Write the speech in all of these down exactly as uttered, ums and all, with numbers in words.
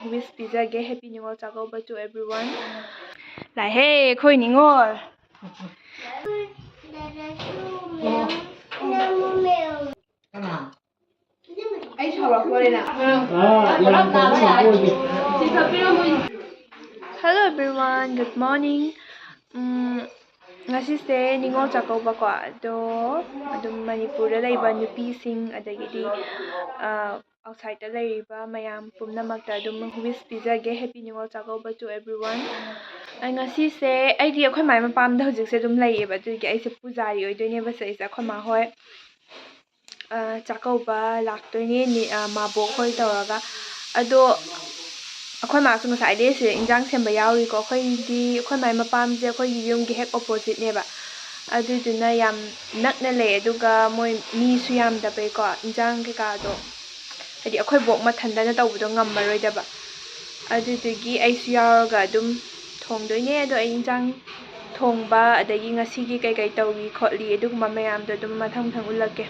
Wish ꯄꯤꯖꯒꯦ꯫ Happy Ningol Chakouba to everyone. ꯂꯥꯛꯍꯦ ꯑꯩꯈꯣꯏ ꯅꯤꯉꯣꯜ꯫ ꯀꯅꯥ? ꯑꯩ ꯁꯥꯎꯔꯛꯇꯣꯔꯦ ꯅꯪ꯫ ꯑꯥ, ꯌꯥꯝ ꯇꯧꯕ ꯌꯥꯝ ꯇꯧꯕ꯫ Hello everyone, good morning. ꯎꯝ, ꯉꯁꯤꯁꯦ ꯅꯤꯉꯣꯜ ꯆꯥꯛꯀꯧꯕꯀꯣ, ꯑꯗꯣ ꯑꯗꯨꯝ ꯃꯅꯤꯄꯨꯔꯗ ꯂꯩꯕ ꯅꯨꯄꯤꯁꯤꯡ, ꯑꯗꯒꯤꯗꯤ, ꯑ, outsideꯇ ꯂꯩꯔꯤꯕ ꯃꯌꯥꯝ ꯄꯨꯝꯅꯃꯛꯇ ꯑꯗꯨꯝ wish ꯄꯤꯖꯒꯦ꯫ Happy Ningol Chakouba to everyone. ꯑꯩ ꯉꯁꯤꯁꯦ, ꯑꯩꯗꯤ ꯑꯩꯈꯣꯏ ꯃꯥꯏ ꯃꯄꯥꯝꯗ ꯍꯧꯖꯤꯛꯁꯦ ꯑꯗꯨꯝ ꯂꯩꯌꯦꯕ, ꯑꯗꯨꯒꯤ ꯑꯩꯁꯦ ꯄꯨꯖꯥꯔꯤ ꯑꯣꯏꯗꯣꯏꯅꯦꯕ ꯁꯤꯗꯩꯁꯤꯗ꯫ ꯑꯩꯈꯣꯏ ꯃꯥ ꯍꯣꯏ, ꯑ, ꯆꯥꯛꯀꯧꯕ ꯂꯥꯛꯇꯣꯏꯅꯦ, ꯅꯤ-, ꯑ, ꯃꯥꯕꯣꯛ ꯍꯣꯏ ꯇꯧꯔꯒ꯫ ꯑꯗꯣ ꯑꯩꯈꯣꯏ ꯃꯥꯁꯨ ꯉꯁꯥꯏꯗꯩ ꯁꯤꯗ ꯏꯟꯖꯥꯡ ꯁꯦꯝꯕ ꯌꯥꯎꯔꯤꯀꯣ꯫ ꯑꯩꯈꯣꯏꯗꯤ, ꯑꯩꯈꯣꯏ ꯃꯥꯏ ꯃꯄꯥꯝꯁꯦ ꯑꯩꯈꯣꯏꯒꯤ ꯌꯨꯝꯒꯤ ꯍꯦꯛ oppositeꯅꯦꯕ꯫ ꯑꯗꯨꯗꯨꯅ ꯌꯥꯝ ꯅꯛꯅ ꯂꯩ, ꯑꯗꯨꯒ ꯃꯣꯏ ꯃꯤꯁꯨ ꯌꯥꯝꯗꯕꯩꯀꯣ, ꯏꯟꯖꯥꯡ ꯀꯩꯀꯥꯗꯣ, ꯍꯥꯏꯗꯤ ꯑꯩꯈꯣꯏ ꯕꯣꯛ ꯃꯊꯟꯗꯅ ꯇꯧꯕꯗꯣ ꯉꯝꯃꯔꯣꯏꯗꯕ꯫ ꯑꯗꯨꯗꯨꯒꯤ ꯑꯩꯁꯨ ꯌꯥꯎꯔꯒ ꯑꯗꯨꯝ ꯊꯣꯡꯗꯣꯏꯅꯦ꯫ ꯑꯗꯣ ꯑꯩ ꯏꯟꯖꯥꯡ ꯊꯣꯡꯕ, ꯑꯗꯒꯤ ꯉꯁꯤꯒꯤ ꯀꯩꯀꯩ ꯇꯧꯏ ꯈꯣꯠꯂꯤ, ꯑꯗꯨꯒꯨꯝꯕ ꯃꯌꯥꯝꯗꯣ ꯑꯗꯨꯝ ꯃꯊꯪ ꯃꯊꯪ ꯎꯠꯂꯛꯀꯦ꯫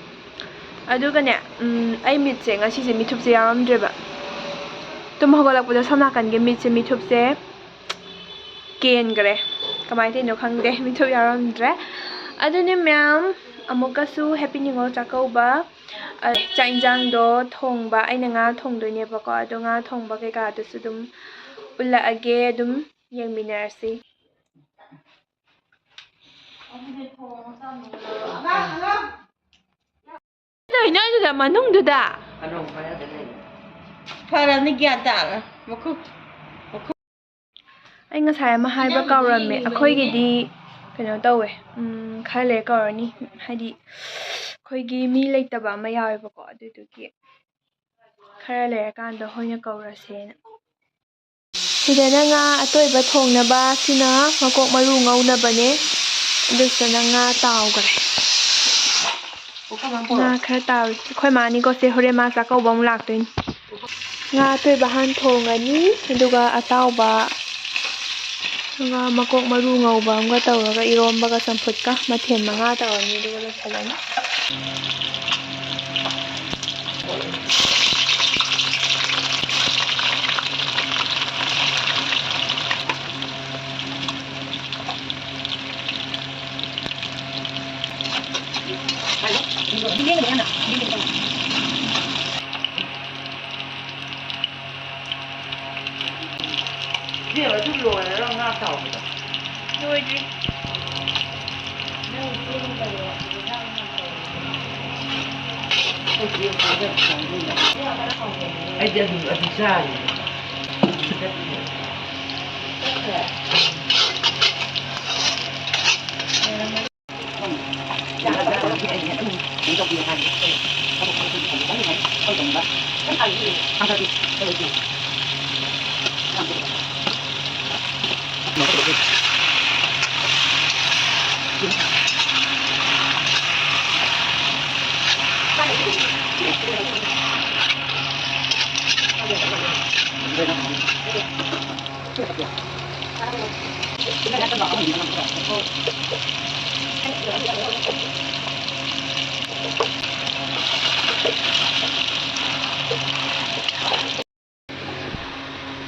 ꯑꯗꯨꯒꯅꯦ, ꯎꯝ, ꯑꯩ ꯃꯤꯠꯁꯦ ꯉꯁꯤꯁꯦ ꯃꯤꯊꯨꯞꯁꯦ ꯌꯥꯎꯔꯝꯗ꯭ꯔꯦꯕ꯫ ꯇꯨꯝ ꯍꯧꯒꯠꯂꯛꯄꯗ ꯁꯣꯝ ꯅꯥꯀꯟꯒꯤ ꯃꯤꯠꯁꯦ, ꯃꯤꯊꯨꯞꯁꯦ ꯀꯦꯟꯈ꯭ꯔꯦ꯫ ꯀꯃꯥꯏꯅ ꯇꯧꯔꯤꯅꯣ ꯈꯪꯗꯦ, ꯃꯤꯊꯨꯞ ꯌꯥꯎꯔꯝꯗ꯭ꯔꯦ꯫ ꯑꯗꯨꯅꯦ ꯃꯌꯥꯝ, ꯑꯃꯨꯛꯀꯁꯨ Happy Ningol ꯆꯥꯛꯀꯧꯕ꯫ ꯑ, ꯆꯥꯛ ꯏꯟꯖꯥꯡꯗꯣ ꯊꯣꯡꯕ, ꯑꯩꯅ ꯉꯥ ꯊꯣꯡꯗꯣꯏꯅꯦꯕꯀꯣ, ꯑꯗꯣ ꯉꯥ ꯊꯣꯡꯕ ꯀꯩꯀꯥꯗꯨꯁꯨ ꯑꯗꯨꯝ ꯎꯠꯂꯛꯑꯒꯦ, ꯑꯗꯨꯝ ꯌꯦꯡꯃꯤꯟꯅꯔꯁꯤ꯫ ꯀꯩꯗꯧꯔꯤꯅꯣ ꯑꯗꯨꯗ ꯃꯅꯨꯡꯗꯨꯗ? ꯐꯔꯅꯤ, ꯒ꯭ꯌꯥꯟ ꯇꯥꯔꯦ꯫ ꯃꯈꯨ-, ꯃꯈꯨ- ꯑꯩ ꯉꯁꯥꯏ ꯑꯃ ꯍꯥꯏꯕ ꯀꯥꯎꯔꯝꯃꯦ꯫ ꯑꯩꯈꯣꯏꯒꯤꯗꯤ ꯀꯩꯅꯣ ꯇꯧꯋꯦ, ꯎꯝ, ꯈꯔ ꯂꯩꯔ ꯀꯧꯔꯅꯤ꯫ ꯍꯥꯏꯗꯤ ꯑꯩꯈꯣꯏꯒꯤ ꯃꯤ ꯂꯩꯇꯕ ꯑꯃ ꯌꯥꯎꯋꯦꯕꯀꯣ, ꯑꯗꯨꯗꯨꯒꯤ ꯈꯔ ꯂꯩꯔꯀꯥꯟꯗ ꯑꯣꯏꯅ ꯀꯧꯔꯁꯦꯅ꯫ ꯁꯤꯗꯅ ꯉꯥ ꯑꯇꯣꯏꯕ ꯊꯣꯡꯅꯕ, ꯁꯤꯅ ꯃꯀꯣꯛ ꯃꯔꯨ ꯉꯧꯅꯕꯅꯦ꯫ ꯑꯗꯨꯁꯤꯅ ꯉꯥ ꯇꯥꯎꯈ꯭ꯔꯦ꯫ ꯉꯥ ꯈꯔ ꯇꯥꯎꯔꯤ꯫ ꯑꯩꯈꯣꯏ ꯃꯥꯅꯤꯀꯣ ꯁꯦ, ꯍꯣꯔꯦꯟ ꯃꯥ ꯆꯥꯛꯀꯧꯕ ꯑꯃꯨꯛ ꯂꯥꯛꯇꯣꯏꯅꯤ꯫ ꯉꯥ ꯑꯇꯣꯏꯕ ꯍꯥꯟꯅ ꯊꯣꯡꯉꯅꯤ, ꯑꯗꯨꯒ ꯑꯇꯥꯎꯕ, ꯉꯥ ꯃꯀꯣꯛ ꯃꯔꯨ ꯉꯧꯕ ꯑꯃꯒ ꯇꯧꯔꯒ, ꯏꯔꯣꯝꯕꯒ ꯆꯝꯐꯨꯠꯀ ꯃꯊꯦꯜ ꯃꯉꯥ ꯇꯧꯔꯅꯤ, ꯑꯗꯨꯒ ꯂꯣꯏꯁꯤꯜꯂꯅꯤ꯫ ꯏꯕꯦꯝꯃ, ꯑꯗꯨ ꯂꯣꯏꯔꯒ ꯉꯥ ꯇꯥꯎꯕꯗꯣ꯫ ꯂꯣꯏꯗ꯭ꯔꯤ꯫ ꯅꯪ ꯆꯦꯡ ꯀꯩꯅꯣ, ꯏꯟꯖꯥꯡ ꯌꯥꯝ ꯇꯧꯔꯦ꯫ ꯑꯩꯈꯣꯏ ꯆꯦ ꯍꯣꯏꯗ ꯊꯣꯡꯗꯣꯏꯅꯦ꯫ ꯑꯩꯗꯤ ꯑꯗꯨ, ꯑꯗꯨ ꯆꯥꯔꯤꯅꯦ꯫ ꯆꯠꯈ꯭ꯔꯦ?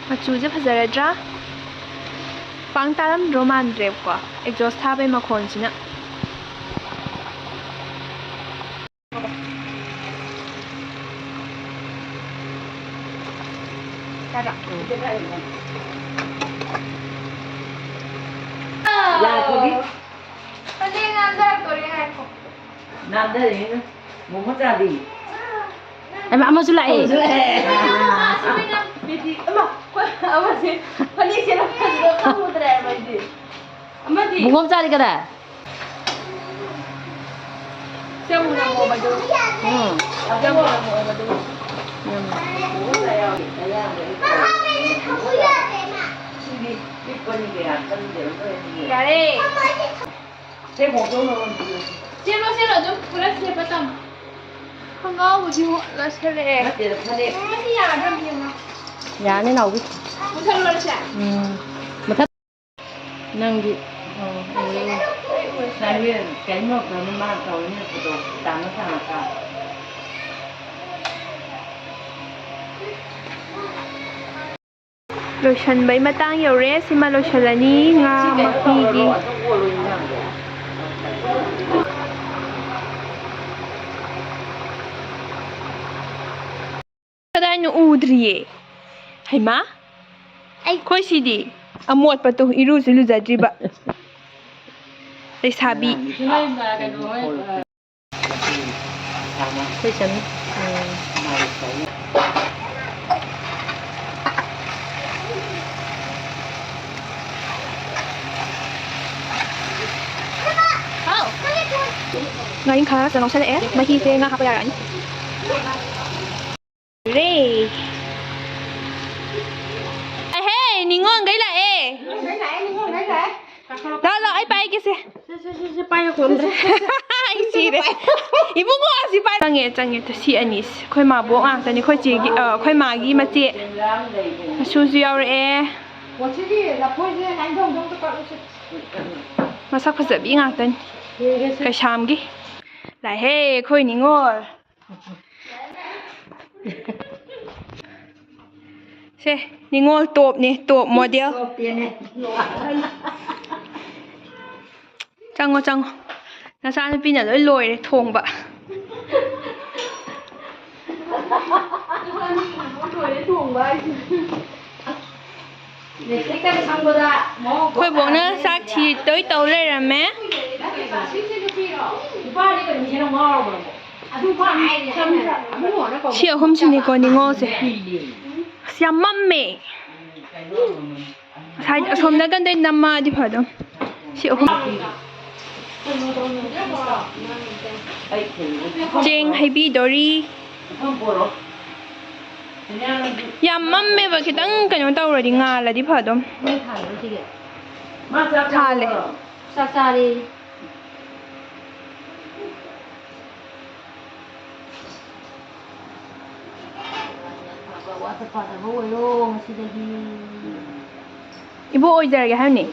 ꯃꯆꯨꯁꯦ ꯐꯖꯔꯗ꯭ꯔꯥ? ꯄꯥꯡ ꯇꯥꯔꯝꯗ꯭ꯔꯣ ꯃꯥꯟꯗ꯭ꯔꯦꯕꯀꯣ, exhaust ꯊꯥꯕꯩ ꯃꯈꯣꯟꯁꯤꯅ꯫ ꯂꯥꯛꯄꯒꯤ ꯐꯅꯦꯛ ꯅꯥꯟꯊꯔꯛꯇꯣꯔꯦ, ꯉꯥꯏꯈꯣ꯫ ꯅꯥꯟꯊꯔꯛꯏꯅ ꯃꯣꯃꯣ ꯆꯥꯗꯤ꯫ ꯑꯃ-, ꯑꯃꯁꯨ ꯂꯥꯛꯑꯦ꯫ ꯑꯃꯁꯨ ꯂꯥꯛꯑꯦ꯫ ꯑꯃꯁꯦ ꯐꯅꯦꯛ ꯁꯦꯠꯂꯛꯄꯁꯤꯗ ꯈꯪꯉꯨꯗ꯭ꯔꯦꯕ ꯑꯩꯗꯤ꯫ ꯑꯃꯗꯤ ꯃꯣꯃꯣ ꯆꯥꯗꯤ ꯀꯗꯥꯏ? ꯁꯤ ꯑꯃꯨꯛ ꯅꯝꯃꯣꯕ ꯑꯗꯨ꯫ ꯎꯝ꯫ ꯑꯗꯨ ꯑꯃꯨꯛ ꯅꯝꯃꯣꯕ ꯑꯗꯨ꯫ ꯎꯝ꯫ ꯌꯥꯔꯦ꯫ ꯆꯦꯜꯂꯣ, ꯆꯦꯜꯂꯣ, ꯑꯗꯨꯝ ꯄꯨꯔꯥ ꯁꯦꯠꯄ ꯇꯝꯃꯣ꯫ ꯈꯣꯡꯒ꯭ꯔꯥꯎꯕꯨꯗꯤ ꯂꯣꯏꯁꯤꯜꯂꯛꯑꯦ꯫ ꯅꯠꯇꯦꯗ, ꯐꯅꯦꯛ꯫ ꯃꯁꯤ ꯌꯥꯔꯗ꯭ꯔꯥ ꯑꯃ ꯌꯦꯡꯉꯣ꯫ ꯌꯥꯅꯤ, ꯅꯥꯎꯕꯤ꯫ ꯃꯨꯊꯠꯂꯨꯔꯁꯦ꯫ ꯎꯝ꯫ ꯃꯨꯊꯠ-, ꯅꯪꯒꯤ, ꯑꯣ, ꯎꯔꯦ, ꯎꯔꯦ꯫ ꯅꯪꯒꯤ ꯀꯩꯅꯣ ꯇꯧꯅꯤ, ꯃꯥ ꯇꯧꯅꯤ, ꯐꯣꯇꯣ ꯇꯥꯅ ꯇꯥꯅ ꯀꯥꯞ꯫ ꯂꯣꯏꯁꯟꯕꯩ ꯃꯇꯥꯡ ꯌꯧꯔꯦ꯫ ꯁꯤꯃ ꯂꯣꯏꯁꯜꯂꯅꯤ꯫ ꯉꯥ ꯃꯍꯤꯒꯤ꯫ ꯀꯗꯥꯏꯅꯣ? ꯎꯗ꯭ꯔꯤꯌꯦ꯫ ꯍꯩꯃꯥ! ꯑꯩꯈꯣꯏ ꯁꯤꯗꯤ ꯑꯃꯣꯠꯄꯗꯣ, ꯏꯔꯨꯁꯨ ꯂꯨꯖꯗ꯭ꯔꯤꯕ ꯂꯩꯁꯥꯕꯤ꯫ ꯑꯩꯈꯣꯏ ꯆꯪꯉꯤ꯫ ꯎꯝ꯫ ꯉꯥꯔꯤꯡꯈꯥꯁꯨ ꯉꯧꯁꯜꯂꯛꯑꯦ꯫ ꯃꯍꯤꯁꯦ ꯉꯥ ꯍꯥꯞꯄ ꯌꯥꯔꯛꯑꯅꯤ꯫ ꯔꯦ꯫ ꯑꯍꯦ, ꯅꯤꯉꯣꯜꯈꯩ ꯂꯥꯛꯑꯦ꯫ ꯂꯥꯛꯑꯣ, ꯂꯥꯛꯑꯣ, ꯑꯩ ꯄꯥꯏꯒꯦꯁꯦ꯫ ꯁꯦ, ꯁꯦ, ꯁꯦ, ꯁꯦ, ꯄꯥꯏꯕ ꯀꯣꯟꯗ꯭ꯔꯦ꯫ ꯑꯩ ꯁꯤꯔꯦ꯫ ꯏꯕꯨꯡꯉꯣ, ꯑꯁꯤ ꯄꯥꯏ-, ꯆꯪꯉꯦ, ꯆꯪꯉꯦ꯫ ꯇꯨ, ꯁꯤ ꯑꯅꯤꯁꯦ ꯑꯩꯈꯣꯏ ꯃꯥꯕꯣꯛ ꯉꯥꯛꯇꯅꯤ, ꯑꯩꯈꯣꯏ ꯆꯦꯒꯤ, ꯑ, ꯑꯩꯈꯣꯏ ꯃꯥꯒꯤ ꯃꯆꯦ ꯃꯁꯨꯁꯨ ꯌꯥꯎꯔꯛꯑꯦ꯫ ꯃꯁꯛ ꯐꯖꯕꯤ ꯉꯥꯛꯇꯅꯤ꯫ ꯀꯩꯁꯥꯝꯒꯤ꯫ ꯂꯥꯛꯍꯦ ꯑꯩꯈꯣꯏ ꯅꯤꯉꯣꯜ꯫ ꯁꯦ, ꯅꯤꯉꯣꯜ ꯇꯣꯞꯅꯦ, ꯇꯣꯞ ꯃꯣꯗꯦꯜ꯫ ꯇꯣꯞꯇꯦꯅꯦ꯫ ꯆꯪꯉꯣ, ꯆꯪꯉꯣ꯫ ꯅꯆꯥꯅꯨꯄꯤꯅ ꯂꯣꯏ ꯂꯣꯏꯔꯦ ꯊꯣꯡꯕ꯫ ꯂꯣꯏꯔꯦ ꯊꯣꯡꯕ ꯍꯥꯏꯁꯤꯅꯤ꯫ ꯑꯩꯈꯣꯏ ꯕꯣꯛꯅ ꯆꯥꯛ ꯊꯤꯗꯣꯏ ꯇꯧ ꯂꯩꯔꯝꯃꯦ꯫ ꯁꯤ ꯑꯍꯨꯝꯁꯤꯅꯤꯀꯣ ꯅꯤꯉꯣꯜꯁꯦ꯫ ꯑꯁ, ꯌꯥꯝ ꯃꯝꯃꯦ꯫ ꯉꯁꯥꯏ ꯑꯁꯣꯝ ꯅꯥꯀꯟꯗꯩ ꯅꯝꯃꯛꯑꯗꯤ ꯐꯗꯧꯅꯤ꯫ ꯁꯤ ꯑꯍꯨꯝ꯫ ꯆꯦꯡ ꯍꯩꯕꯤꯗꯣꯔꯤ꯫ ꯌꯥꯝ ꯃꯝꯃꯦꯕ, ꯈꯤꯇꯪ ꯀꯩꯅꯣ ꯇꯧꯔꯗꯤ, ꯉꯥꯜꯂꯗꯤ ꯐꯗꯧꯅꯤ꯫ ꯊꯥꯜꯂꯦ꯫ ꯆꯥꯛ ꯆꯥꯔꯦ꯫ ꯑꯐꯕ ꯋꯥꯠꯇ ꯄꯥꯗꯕ ꯑꯣꯏꯔꯣ ꯉꯁꯤꯗꯒꯤ꯫ ꯏꯕꯣꯛ ꯑꯣꯏꯖꯔꯒꯦ ꯍꯥꯏꯕꯅꯤ꯫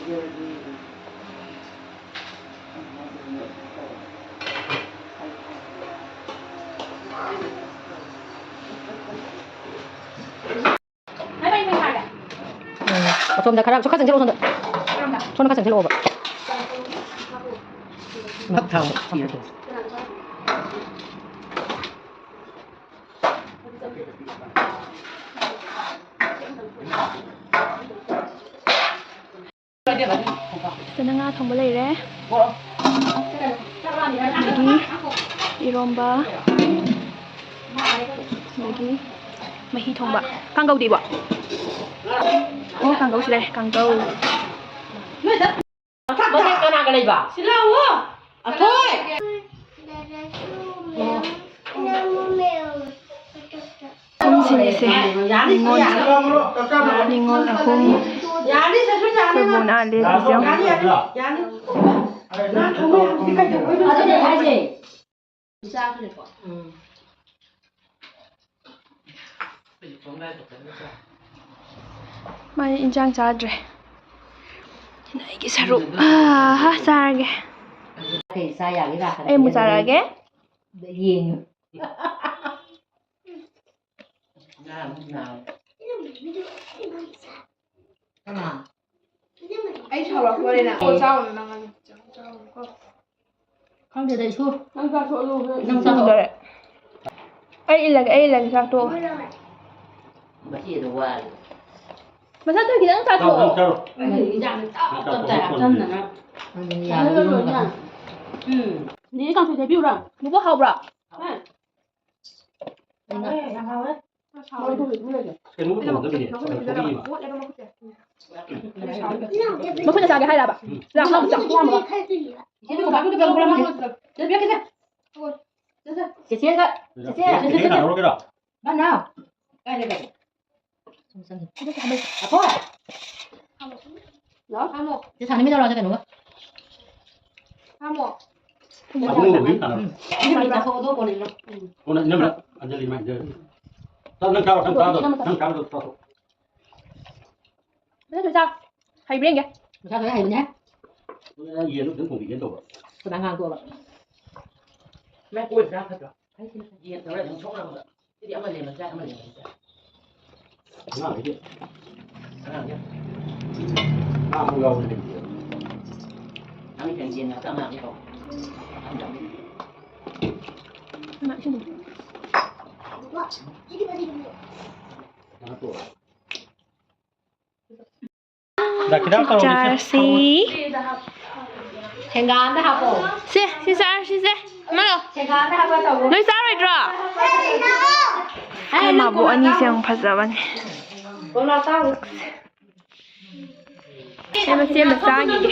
ꯎꯝ, ꯑꯁꯣꯝꯗ ꯈꯔ, ꯁꯣꯝ ꯈꯔ ꯆꯪꯁꯤꯜꯂꯛꯑꯣ, ꯁꯣꯝꯗ꯫ ꯁꯣꯝꯗ ꯈꯔ ꯆꯪꯁꯤꯜꯂꯛꯑꯣꯕ꯫ ꯐꯛ ꯊꯥꯎ꯫ ꯁꯤꯗꯅ ꯉꯥ ꯊꯣꯡꯕ ꯂꯩꯔꯦ꯫ ꯑꯗꯒꯤ ꯏꯔꯣꯝꯕ꯫ ꯑꯗꯒꯤ ꯃꯍꯤ ꯊꯣꯡꯕ꯫ ꯀꯥꯡꯒꯧꯗꯤꯕꯣ? ꯑꯣ, ꯀꯥꯡꯒꯧꯁꯨ ꯂꯩꯔꯦ꯫ ꯀꯥꯡꯒꯧ꯫ ꯃꯊꯛ ꯀꯅꯥꯒ ꯂꯩꯕ? ꯁꯤ ꯂꯥꯛꯑꯣ꯫ ꯑꯊꯣꯏ꯫ ꯑꯍꯨꯝꯁꯤꯅꯦꯁꯦ꯫ ꯅꯤꯉꯣꯜ, ꯅꯤꯉꯣꯜ ꯑꯍꯨꯝ꯫ ꯑꯩꯈꯣꯏ ꯕꯣꯅ ꯑꯥ ꯂꯦꯞꯄꯤꯁꯦ ꯌꯦꯡꯉꯣ꯫ ꯑꯗꯨꯅꯦ ꯍꯥꯏꯁꯦ꯫ ꯆꯥꯈ꯭ꯔꯦꯀꯣ꯫ ꯎꯝ꯫ ꯃꯥꯗꯤ ꯏꯟꯁꯥꯡ ꯆꯥꯗ꯭ꯔꯦ꯫ ꯑꯩꯒꯤ ꯁꯔꯨꯛ꯫ ꯑꯥ, ꯆꯥꯔꯒꯦ꯫ ꯀꯩ ꯆꯥ ꯌꯥꯒꯦ ꯂꯥꯛꯀꯅꯤ? ꯑꯩ ꯑꯃꯨꯛ ꯆꯥꯔꯛꯑꯒꯦ꯫ ꯌꯦꯡꯉꯨ꯫ ꯀꯅꯥ? ꯑꯩ ꯁꯥꯎꯔꯛꯇꯣꯔꯦ ꯅꯪ꯫ ꯑꯣ, ꯆꯥꯎꯅꯣ ꯅꯪ ꯑꯅꯤ꯫ ꯆꯥꯎꯅꯣ, ꯆꯥꯎꯅꯣ, ꯀꯣ꯫ ꯈꯪꯗꯦꯗ, ꯑꯩꯁꯨ꯫ ꯅꯪ ꯆꯥꯊꯣꯛꯑꯣ, ꯑꯗꯨꯒ ꯅꯪ ꯆꯥꯊꯣꯛꯑꯣ꯫ ꯂꯣꯏꯔꯦ꯫ ꯑꯩ ꯏꯜꯂꯒꯦ, ꯑꯩ ꯏꯜꯂꯒꯦ, ꯆꯥꯛ ꯇꯣꯛꯑꯒ꯫ ꯃꯆꯦꯗꯣ ꯋꯥꯔꯦ꯫ ꯃꯁꯥꯗꯣ ꯈꯤꯇꯪ ꯆꯥꯊꯣꯛꯑꯣ꯫ ꯆꯥꯔꯣ, ꯅꯪ ꯆꯥꯔꯣ꯫ ꯑꯩ ꯏꯟꯖꯥꯡ ꯇꯞ ꯇꯞ ꯆꯥꯏ, ꯑꯆꯝꯅꯅ꯫ ꯑꯗꯨꯅꯤ ꯌꯥꯔꯦ, ꯏꯔꯣꯟꯕ꯫ ꯎꯝ꯫ ꯅꯦ, ꯀꯥꯡꯁꯣꯏ ꯆꯥꯕꯤꯌꯨꯔꯥ? ꯕꯨꯕꯣꯛ, ꯍꯥꯎꯕ꯭ꯔꯥ? ꯍꯥꯎꯋꯦ, ꯌꯥꯝ ꯍꯥꯎꯋꯦ꯫ ꯀꯩꯅꯣ ꯊꯣꯡꯒꯗꯕꯅꯦ, ꯊꯣꯡꯕꯤꯕ꯫ ꯃꯈꯨꯠꯅ ꯆꯥꯒꯦ ꯍꯥꯏꯔꯕ? ꯂꯥꯛꯑꯣ, ꯂꯥꯛꯑꯣ, ꯂꯥꯛꯑꯣ꯫ ꯆꯦꯆꯦꯒ, ꯆꯦꯆꯦ꯫ ꯆꯦꯆꯦ ꯂꯥꯛꯑꯣ, ꯀꯩꯅꯣ? ꯅꯅꯥꯎ꯫ ꯀꯥꯏ ꯂꯩꯒ꯭ꯔꯒꯦ? ꯁꯣꯝ ꯆꯪꯈꯤ꯫ ꯑꯊꯣꯏ! ꯍꯜꯂꯣ? ꯁꯤ ꯁꯥꯟꯅꯃꯤꯟꯅꯔꯣ, ꯀꯩꯅꯣꯒ꯫ ꯎꯝ꯫ ꯏꯅꯝꯃ ꯆꯥꯊꯣꯛꯑꯣ, ꯑꯗꯨꯒ ꯀꯣꯟꯅ ꯏꯅꯝꯃ꯫ ꯀꯣꯟꯅ ꯏꯅꯝꯃ, ꯑꯟꯖꯂꯤ ꯃꯥꯏ ꯏꯟꯖꯔꯅꯤ꯫ ꯆꯥꯛ ꯅꯪ ꯆꯥꯔꯣ, ꯅꯪ ꯆꯥꯔꯣ, ꯅꯪ ꯆꯥꯔꯣ, ꯆꯥꯊꯣꯛ꯫ ꯃꯊꯛꯇ ꯆꯥ꯫ ꯍꯩꯕ꯭ꯔꯥ ꯌꯦꯡꯒꯦ꯫ ꯃꯁꯥꯁꯨ ꯍꯩꯕꯅꯦ꯫ ꯌꯦꯟꯗꯣ ꯈꯤꯇꯪ ꯊꯣꯡꯕꯤꯒꯦ ꯇꯧꯕ꯫ ꯀꯅꯥ ꯉꯥꯡ ꯇꯣꯛꯑꯕ? ꯅꯪ ꯀꯣꯏ ꯆꯥ ꯐꯠꯇ꯭ꯔꯣ? ꯌꯦꯟ ꯇꯧꯔ ꯑꯗꯨꯝ ꯁꯣꯛꯅꯕꯗ꯫ ꯁꯤꯗꯤ ꯑꯃ ꯂꯩꯔꯝꯗ꯭ꯔꯦ, ꯑꯃ ꯂꯩꯔꯝꯗ꯭ꯔꯦ꯫ ꯑꯉꯥꯡꯈꯩꯗꯤ꯫ ꯑꯉꯥꯡꯁꯦ꯫ ꯉꯥ ꯑꯃ ꯌꯥꯎꯕꯅꯦ꯫ ꯅꯪ ꯌꯦꯟ ꯉꯥꯛꯇ ꯑꯉꯥꯡꯁꯦ ꯀꯧ꯫ ꯉꯥ ꯇꯣꯛꯑꯣ꯫ ꯆꯥꯔꯁꯤ꯫ ꯁꯦꯡꯒꯥꯗ ꯍꯥꯞꯄꯣ꯫ ꯁꯦ, ꯁꯤ ꯆꯥꯔꯁꯤꯁꯦ꯫ ꯑꯃ ꯂꯧ꯫ ꯁꯦꯡꯒꯥꯗ ꯍꯥꯞꯄ ꯇꯧꯕ꯫ ꯅꯣꯏ ꯆꯥꯔꯣꯏꯗ꯭ꯔꯣ? ꯑꯩꯈꯣꯏ ꯃꯥꯕꯣꯛ ꯑꯅꯤꯁꯦ ꯌꯥꯝ ꯐꯖꯕꯅꯦ꯫ ꯁꯦ, ꯃꯆꯦ ꯃꯆꯥꯒꯤꯗꯤ꯫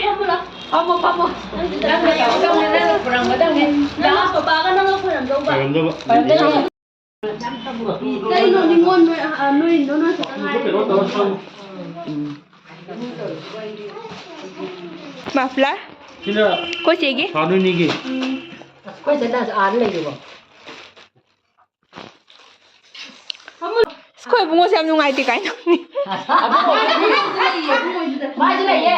ꯐꯝꯃꯣ, ꯐꯝꯃꯣ꯫ ꯅꯪ ꯄꯄꯥꯒ ꯅꯪꯒ ꯈꯣꯏꯔꯝꯗꯧꯕ꯫ ꯈꯣꯏꯔꯝꯗꯧꯕ꯫ ꯀꯩꯅꯣ ꯅꯤꯉꯣꯜ ꯅꯣꯏ, ꯑ, ꯅꯣꯏ ꯏꯟꯗꯣ ꯅꯣꯏ ꯈꯛꯇ ꯉꯥꯏꯔꯦ꯫ ꯃꯐ꯭ꯂꯔ? ꯁꯤꯅ ꯑꯩꯈꯣꯏ ꯆꯦꯒꯤ꯫ ꯁꯥꯗꯣꯏꯅꯤꯒꯤ꯫ ꯑꯩꯈꯣꯏ ꯆꯦ ꯗꯥꯁ ꯑꯥꯗ ꯂꯩꯔꯤꯕꯣ? ꯑꯁ, ꯑꯩꯈꯣꯏ ꯏꯕꯨꯡꯉꯣꯁꯦ ꯌꯥꯝ ꯅꯨꯡꯉꯥꯏꯇꯦ ꯀꯥꯏꯅ꯫ ꯃꯥꯏꯁꯨ ꯂꯩꯌꯦ꯫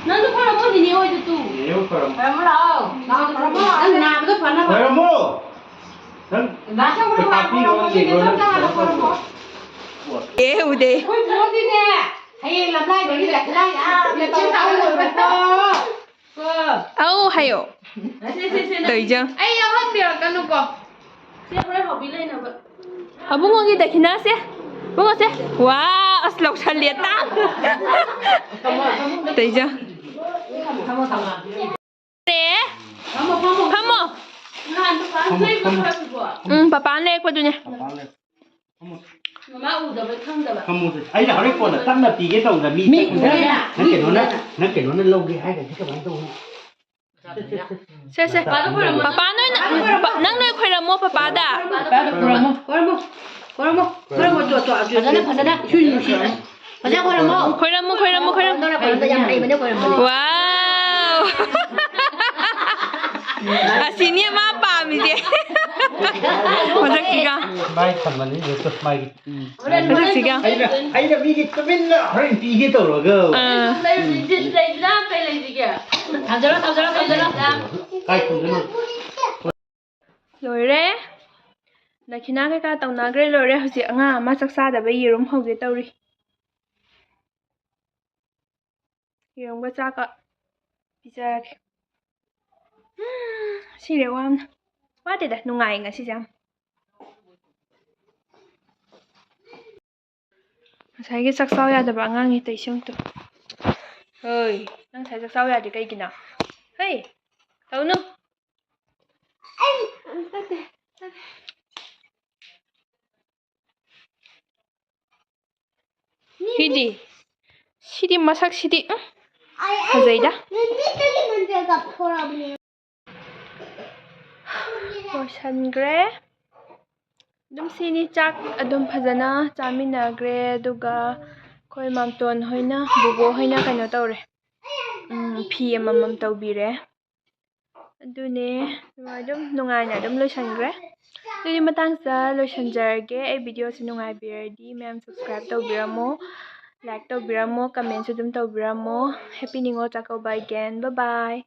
ꯅꯪꯁꯨ ꯈꯣꯏꯔꯝꯃꯣ, ꯅꯤꯅꯦ ꯍꯣꯏꯗ ꯇꯨ꯫ ꯈꯣꯏꯔꯝꯃꯣ ꯂꯥꯛꯑꯣ꯫ ꯅꯪ ꯅꯥꯕꯗꯣ ꯐꯅꯕ꯫ ꯈꯣꯏꯔꯝꯃꯣ꯫ ꯅꯪ ꯄꯩꯁꯥ ꯄꯤꯔꯣ, ꯌꯦꯡꯉꯣ, ꯅꯪ ꯀꯩꯅꯣ ꯇꯧꯔꯣ꯫ ꯑꯦ, ꯎꯗꯦ꯫ ꯑꯩꯈꯣꯏ ꯕꯣꯛꯇꯤꯅꯦ, ꯍꯌꯦꯡ ꯂꯝꯂꯥꯏꯗꯒꯤ ꯂꯩꯈꯤꯗꯥꯏ? ꯑꯥ, ꯂꯩꯈꯤꯗꯥꯏ? ꯑꯧ, ꯍꯥꯏꯌꯣ꯫ ꯁꯦ, ꯁꯦ, ꯁꯦ, ꯅꯪ ꯇꯧꯏꯖꯥꯡ꯫ ꯑꯩ ꯌꯥꯎꯍꯟꯕꯤꯔꯛꯀꯅꯨꯀꯣ꯫ ꯁꯦ, ꯍꯣꯔꯦꯟ ꯍꯥꯎꯕꯤ ꯂꯩꯅꯕ꯫ ꯑꯕꯨꯡꯉꯣꯒꯤ ꯗꯈꯤꯅꯥꯁꯦ꯫ ꯏꯕꯨꯡꯉꯣꯁꯦ꯫ ꯋꯥ, ꯑꯁ, ꯂꯧꯁꯜꯂꯦ, ꯇꯥꯡ꯫ ꯇꯧꯏꯖꯥꯡ꯫ ꯐꯝꯃꯣ, ꯐꯝꯃꯣ꯫ ꯐꯝꯃꯣ꯫ ꯅꯍꯥꯟ ꯗꯨꯀꯥꯟ ꯂꯩꯕ ꯈꯔꯁꯤꯕꯣ꯫ ꯎꯝ, ꯄꯄꯥꯅ ꯂꯩꯔꯛꯄꯗꯨꯅꯦ꯫ ꯃꯃꯥ ꯎꯗꯕꯩ ꯈꯪꯗꯕ꯫ ꯐꯝꯃꯣꯁꯦ꯫ ꯑꯩꯅ ꯍꯣꯔꯦꯟ ꯀꯣꯟꯅ ꯇꯞꯅ ꯄꯤꯒꯦ ꯇꯧꯕꯗ ꯃꯤ ꯃꯤ ꯅꯪ ꯀꯩꯅꯣꯅ, ꯅꯪ ꯀꯩꯅꯣꯅ ꯂꯧꯒꯦ ꯍꯥꯏꯔꯒꯗꯤ ꯀꯃꯥꯏꯅ ꯇꯧꯅꯤ? ꯁꯦ, ꯁꯦ꯫ ꯄꯄꯥꯗ ꯈꯣꯏꯔꯝꯃꯣ꯫ ꯄꯄꯥ ꯅꯣꯏꯅ, ꯄ-, ꯅꯪ ꯅꯣꯏ ꯈꯣꯏꯔꯝꯃꯣ ꯄꯄꯥꯗ꯫ ꯄꯄꯥꯗ ꯈꯣꯏꯔꯝꯃꯣ꯫ ꯈꯣꯏꯔꯝꯃꯣ, ꯈꯣꯏꯔꯝꯃꯣ, ꯈꯣꯏꯔꯝꯃꯣ, ꯇꯣ, ꯇꯣ, ꯐꯖꯅ, ꯐꯖꯅ꯫ ꯏꯁꯨ ꯅꯨꯡꯁꯤꯅ꯫ ꯐꯖꯅ ꯈꯣꯏꯔꯝꯃꯣ꯫ ꯈꯣꯏꯔꯝꯃꯣ, ꯈꯣꯏꯔꯝꯃꯣ, ꯈꯣꯏꯔꯝꯃꯣ꯫ ꯈꯣꯏꯔꯝꯃꯣ, ꯌꯥꯝ ꯍꯩꯕꯅꯦ, ꯈꯣꯏꯔꯝꯕꯅꯦ꯫ ꯋꯥꯎ! ꯑꯁꯤꯅꯤ ꯃꯥ ꯄꯥꯝꯃꯤꯁꯦ꯫ ꯃꯁꯛꯁꯤꯒ꯫ ꯃꯥꯏ ꯊꯝꯃꯅꯤ, ꯃꯥꯒꯤ꯫ ꯃꯁꯛꯁꯤꯒ꯫ ꯑꯩꯅ, ꯑꯩꯅ ꯃꯤꯒꯤ ꯇꯨꯃꯤꯟꯅ ꯍꯣꯔꯦꯟ ꯄꯤꯒꯦ ꯇꯧꯔꯒ꯫ ꯑꯥ꯫ ꯂꯩꯇ꯭ꯔꯥ ꯀꯩ ꯂꯩꯁꯤꯒꯦ? ꯊꯝꯖꯔꯣ, ꯊꯝꯖꯔꯣ, ꯊꯝꯖꯔꯣ꯫ ꯀꯥꯏ ꯊꯝꯗꯣꯏꯅꯣ? ꯂꯣꯏꯔꯦ꯫ ꯗꯈꯤꯅꯥ ꯀꯩꯀꯥ ꯇꯧꯅꯈ꯭ꯔꯦ, ꯂꯣꯏꯔꯦ꯫ ꯍꯧꯖꯤꯛ ꯑꯉꯥꯡ ꯑꯃ ꯆꯥꯛ ꯆꯥꯗꯕꯩ ꯌꯦꯔꯨꯝ ꯍꯧꯒꯦ ꯇꯧꯔꯤ꯫ ꯌꯦꯔꯨꯝꯒ ꯆꯥꯛꯀ ꯄꯤꯖꯔꯒꯦ꯫ ꯁꯤꯔꯦ ꯋꯥ ꯌꯥꯝꯅ꯫ ꯋꯥꯗꯦꯗ, ꯅꯨꯡꯉꯥꯏ ꯉꯁꯤꯁꯦ ꯌꯥꯝ꯫ ꯉꯁꯥꯏꯒꯤ ꯆꯥꯛ ꯆꯥꯎ ꯌꯥꯗꯕ ꯑꯉꯥꯡꯅꯤ ꯇꯩꯁꯦ ꯑꯝꯇ꯫ ꯍꯣꯏ, ꯅꯪ ꯉꯁꯥꯏ ꯆꯥꯛ ꯆꯥꯎ ꯌꯥꯗꯦ ꯀꯩꯒꯤꯅꯣ? ꯍꯩ, ꯇꯧꯅꯨ꯫ ꯁꯤꯗꯤ, ꯁꯤꯗꯤ ꯃꯁꯛꯁꯤꯗꯤ, ꯎꯝ, ꯐꯖꯩꯗ꯫ ꯂꯣꯏꯁꯟꯈ꯭ꯔꯦ꯫ ꯑꯗꯨꯝ ꯁꯤꯅꯤ, ꯆꯥꯛ ꯑꯗꯨꯝ ꯐꯖꯅ ꯆꯥꯃꯤꯟꯅꯈ꯭ꯔꯦ꯫ ꯑꯗꯨꯒ ꯑꯩꯈꯣꯏ ꯃꯥꯝꯇꯣꯟ ꯍꯣꯏꯅ, ꯕꯨꯕꯣ ꯍꯣꯏꯅ ꯀꯩꯅꯣ ꯇꯧꯔꯦ, ꯎꯝ, ꯐꯤ ꯑꯃꯃꯝ ꯇꯧꯕꯤꯔꯦ꯫ ꯑꯗꯨꯅꯦ, ꯑꯗꯨꯝ ꯅꯨꯡꯉꯥꯏꯅ ꯑꯗꯨꯝ ꯂꯣꯏꯁꯟꯈ꯭ꯔꯦ꯫ ꯑꯗꯨꯗꯤ ꯃꯇꯥꯡꯁꯤꯗ ꯂꯣꯏꯁꯟꯖꯔꯒꯦ꯫ ꯑꯩ videoꯁꯤ ꯅꯨꯡꯉꯥꯏꯕꯤꯔꯗꯤ ꯃꯌꯥꯝ subscribe ꯇꯧꯕꯤꯔꯝꯃꯣ, like ꯇꯧꯕꯤꯔꯝꯃꯣ, commentꯁꯨ ꯑꯗꯨꯝ ꯇꯧꯕꯤꯔꯝꯃꯣ꯫ Happy Ningol Chakkouba again. Bye bye.